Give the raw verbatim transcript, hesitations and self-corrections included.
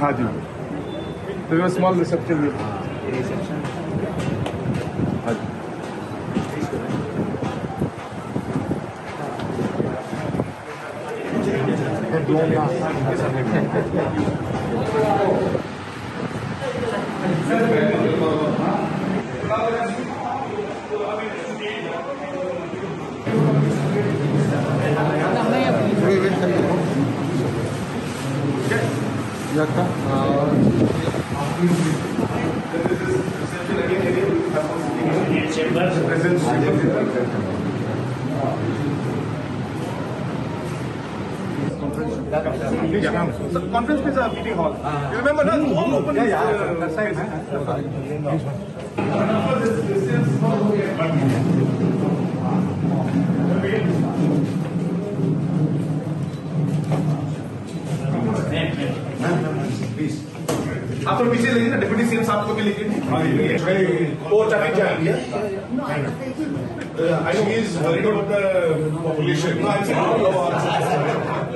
हाँ जी। तो ये स्मॉल रिसेप्शन में। हाँ जी। The conference is a meeting hall. You remember, no? All open. Yeah, yeah. That side, huh? आप तो पीछे लेंगे ना, डिप्टी सीएम साहब को भी लेके। वो चाबी क्या है? आई नो ही इज वरीड अबाउट द पॉपुलेशन।